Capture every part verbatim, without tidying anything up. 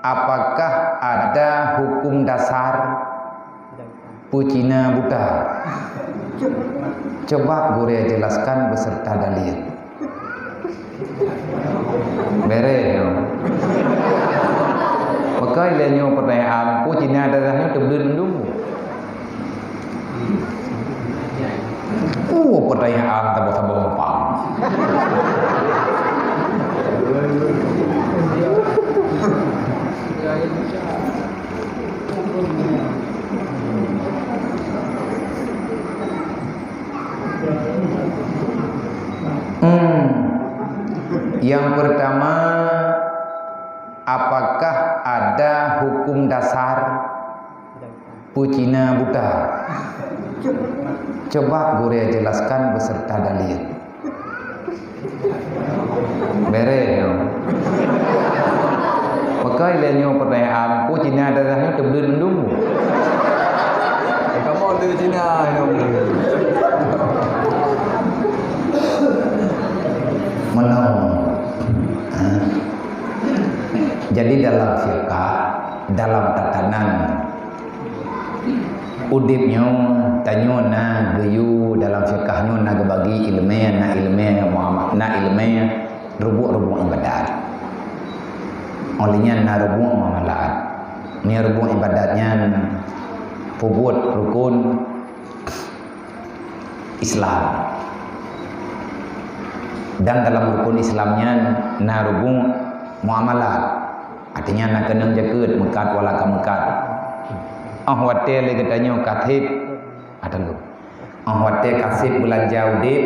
Apakah ada hukum dasar peucina buta? Coba gurée jelaskan beserta dalil. Beres nyoe. Maka ilée nyoe pertanyaan, peucina darah nyoe teubleuet mandum. Oh, pertanyaan saboh-saboh gampang. Hmm. Yang pertama, apakah ada hukum dasar peucina buta? Coba gurée jelaskan beserta dalil. Beres nyoe. Maka ilée nyoe pertanyaan, peucina darah nyoe teubleuet mandum. Kamoe tu Cina nyoe. Meunan. Ha. Jadi dalam fiqah, dalam tatanan udeb nyoe, tanyoe na geuyue dalam fiqah nyoe na geubagi ileumé, na ileumé muama-, na ileumé rubuek-rubuek ibadat. Óh lheueh nyan na rubuek muamalat. Meunyoe rubuek ibadat nyan peubuet rukun Islam. Dan dalam rukun Islam nyan na rubuek muamalat. Artinya na keunong jakeuet, meukat wala ka meukat. Óh watée lé geutanyoe ka sép, atau lu. Óh watée ka sép beulanja udeb,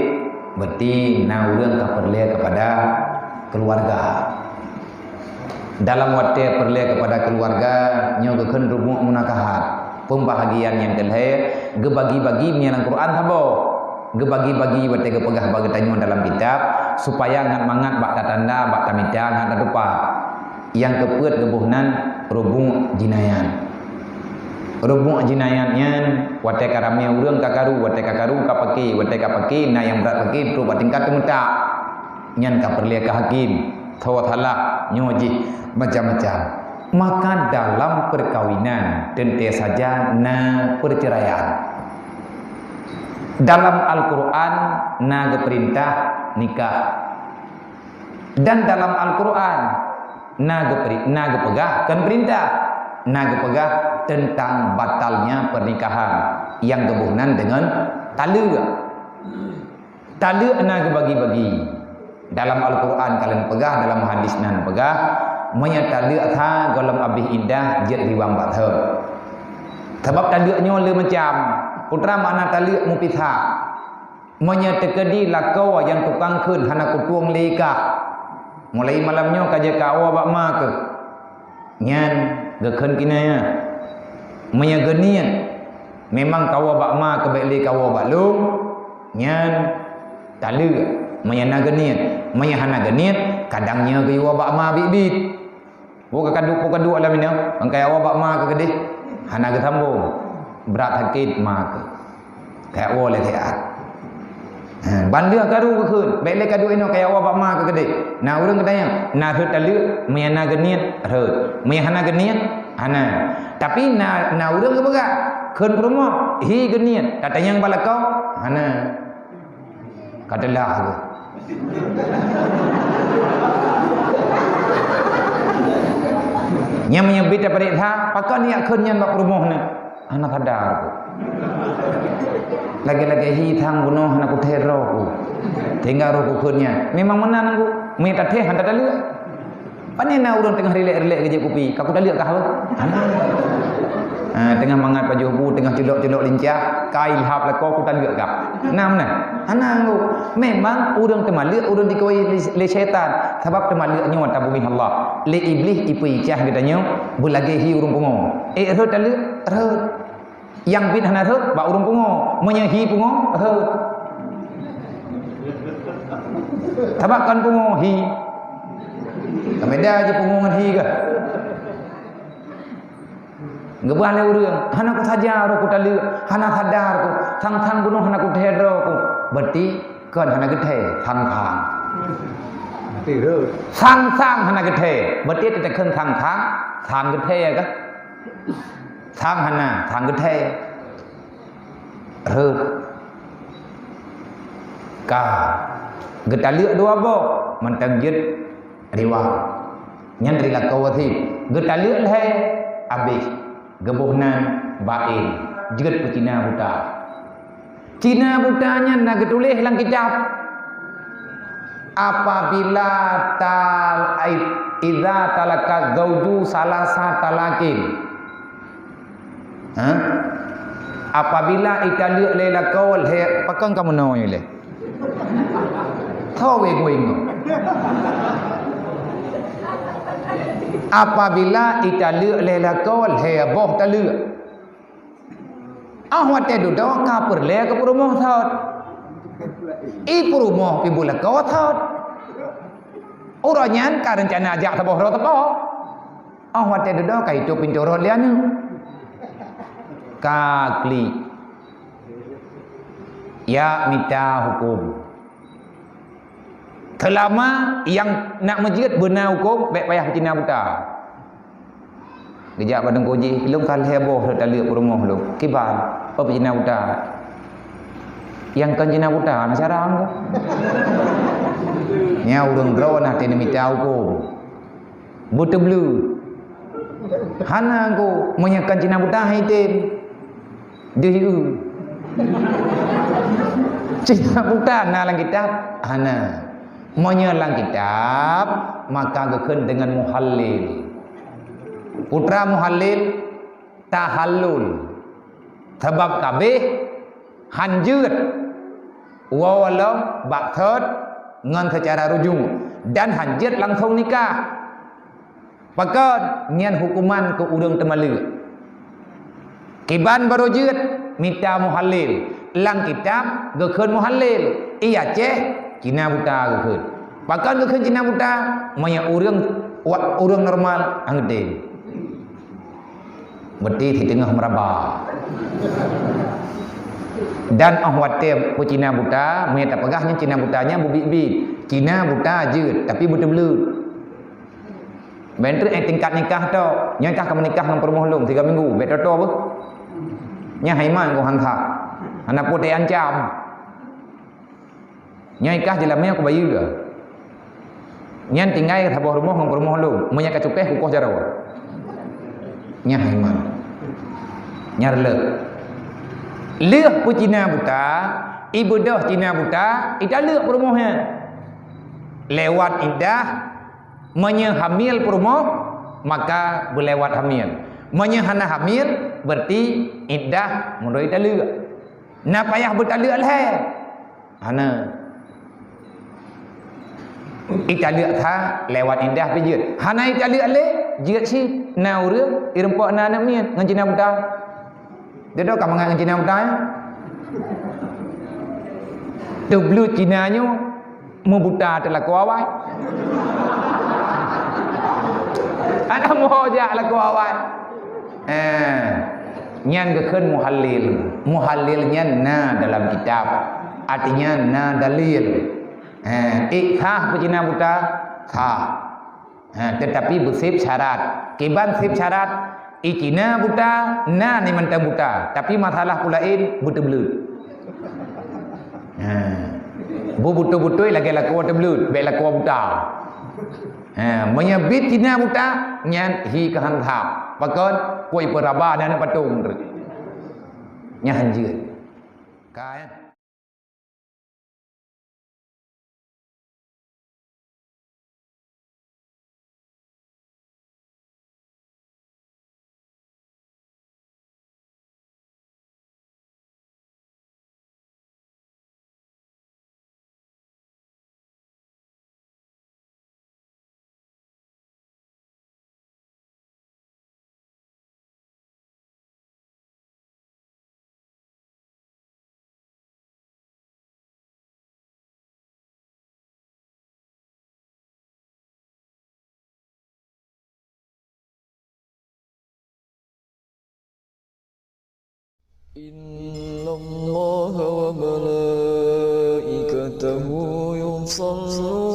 berarti na ureuëng ka peureulée kepada keluarga. Dalam watée peureulée kepada keluarga, nyoe geukheun rubuek munakahat, pembahagian nyang keu lhée, geubagi-bagi meunyoe lam Quran saboh. Geubagi-bagi watée geupeugah bak geutanyoe dalam kitab, supaya ngat mangat bak tatanda, bak tamita, ngat tatupat. Nyang keupeuet geuboh nan rubuek jinayat. Rubuek jinayat nyan, watée ka ramé ureuëng ka karu, watée ka karu ka paké, watée ka paké na nyang brat paké trok bak tingkat teumeutak. Nyan ka peureulée keu hakim, tho salah, nyoe jih, macam-macam. Maka dalam perkawinan teuntée saja na perceraian. Dalam Al-Quran na geupeurintah nikah. Dan dalam Al-Quran na geuperi-, na geupeugah, kon peurintah, na geupeugah teuntang batalnya pernikahan nyang geuboh nan deungon taleuek. Taleuek na geubagi-bagi. Dalam Al-Quran ka lheueh peugah, dalam hadis na peugah, meunyoe taleuek sa gohlom abéh iddah jeuet riwang bak thon. Sabab taleuek nyoe le macam. Peue teuma makna taleuek? Mupisah. Meunyoe teukeudi lakoe nyang tukang kheun hana kutueng lé kah, mulai malam nyoe ka jeuet kawoe bak ma keuh. Nyan geukheun kinayah. Meunyoe geuniet, memang kawoe bak ma keuh, bék lé kawoe bak lôn, nyan taleuek. Meunyoe na geuniet, meunyoe hana geuniet, kadang nyoe geuwoe bak ma biet-biet. Woe ka kaduek, woe kaduek lam inoe, nyang kawoe bak ma keuh keudeh, hana geusambong. Brat sakét ma keuh. Kawoe lé siat. Ha, ban lheueh karu geukheun, bék lé kaduek inoe, kawoe bak ma keuh keudeh. Na ureuëng geutanyong, na rhot taleuek? Meunyoe na geuniet, rhot. Meunyoe hana geuniet, hana. Tapi na, na ureuëng geupeugah, kheun peurumoh, hi geuniet, tatanyong bak lakoe, hana. Ka teulah keuh. Nyan meunyoe bit tapareksa, pakon jak kheun nyan bak peurumoh nyan? Hana sadar keuh. Lagée-lagée hi sang bunoe hana kuthée droe keuh. Tinggai roh keuh kheun nyan. Memang meunan keuh. Meunyoe tathée hana taleuek. Pane na ureuëng teungoh rilek-rilek geujép kupi, ka kutaleuek kah? Hana. Ha, teungoh mangat pajoh bu, teungoh culok-culok lincah, ka ilhab lakoe kutaleuek kah? Na meunan? Hana ngu. Memang ureuëng teumaleuek ureuëng dikeue lé, lé syaitan. Sabab teumaleuek nyoe tabeungéh Allah. Lé Iblih ipeuicah geutanyoe beulagée hi ureuëng pungo. Ék rhot taleuek? Rhot. Nyang bit hana rhot bak ureuëng pungo. Meunyoe hi pungo, rhot. Sabab kon pungo, hi. Ka beda jih pungo ngon hi kah? Geubah lé ureuëng, hana kusaja roh kutaleuek, hana sadar keuh, sang-sang bunoe hana kuthée droe keuh. Berarti kon hana geuthée, sang-sang. Berarti rhot. Sang-sang hana geuthée, berarti teuteukheun sang-sang. Sang geuthèe kah? Sang hana, sang geuthèe. Rhot. Ka. Geutaleuek dua boh, mantong jeuet riwang. Nyan ri lakoe wasiet. Geutaleuek lhèe, abéh. Geuboh nan baén. Jeuet peucina buta. Cina buta nyan na geutuléh lam kitab, "Apabila tal-, idza talaka zauju salasa talakin." Ha? Apabila italeuek lé lakoe lhèe, pakon ka meunoe lé? Tho wéng-wéng. Apabila italeuek lé lakoe lhèe boh taleuek. Ah, watèe dudoe ka peureulèe keu peurumoh thot. I peurumoh pih beu lakoe thot. Uroe nyan ka reuncana jak saboh droe teuko. Ah, watèe dudoe ka itôp pintoe rot lé aneuk. Ka klik. Ya mita huköm. Seulama nyang nak meujeuet beuna huköm, bèk payah peucina buta. Geujak bak teungku jih, "Lôn ka lhèe boh lôn taleuek peurumoh lôn." "Kiban, peue peucina buta?" "Nyang kon cina buta, na cara ngku." Nyan ureueng droe na teuh neumita huköm. Beuteubleut. Hana ngku, meunyoe kon cina buta hai tem. Deuh ieu. Cina buta na lam kitab? Hana. Meunyoe lam kitab, maka geukheun deungon muhallil. Peue teuma muhallil, tahallul. Sabab ka abéh, han jeuet. Woe lom bak thot ngon seucara rujung dan han jeuet langsong nikah. Pakon nyan huköman keu ureueng teumaleuek. Kiban barô jeuet mita muhallil. Lam kitab geukheun muhallil. I Aceh, cina buta geukheun. Pakon geukheun cina buta? Meunyoe ureueng, wa-, ureueng normal, han geutem. Beuti siteungoh meuraba. Dan óh watèe peucina buta, meunyoe tapeugah nyan cina buta nyan beubiet-biet. Cina buta jeuet, tapi beuteubleut. Ban treuk nyang tingkat nikah tok. Nyoe kah ka meunikah ngon peurumoh lôn tiga minggu, bèk toto beuh. Nyan hai man ku han that. Hana peue teuancam. Nyoe kah jeulamé ku bayeue. Nyan tinggai saboh rumoh ngon peurumoh lôn. Meunyoe ka cukéh kukoh jaroe. Nyan hai man. Nyan reuloh. Lheueh peucina buta, ibeudôh cina buta, italeuek peurumoh nyan. Lewat iddah, meunyoe hamil peurumoh, maka beulewat hamil. Meunyoe hana hamil, berarti iddah meunurot italeuek. Na payah beutaleuek lhèe? Hana. Italeuek that lewat iddah pih jeuet. Hana italeuek lé, jeuet cit. Na ureueng irumpok na aneuk miet ngon cina buta. Dudoe ka mangat ngon cina buta, ya? Teubleut cina nyoe meubuta teulakoe awai. Hana moh jak lakoe awai. Eh, nyan geukheun muhallil. Muhallil nyan na dalam kitab. Artinya na dalil. Eh, ék sah peucina buta? Sah. Ha, teutapi beuseb syarat. Kiban seb syarat, i cina buta, na ni mantong buta. Tapi masalah peue laén, beuteubleut. Ha. Beubeutôi-beutôi lagèe lakoe teubleut, bèk lakoe buta. Ha, meunyoe biet cina buta, nyan hi keuhan that. Pakon? Kue peuraba dan patong. Nyan han jeuet. Ka, ya? إن الله وملائكته يصلون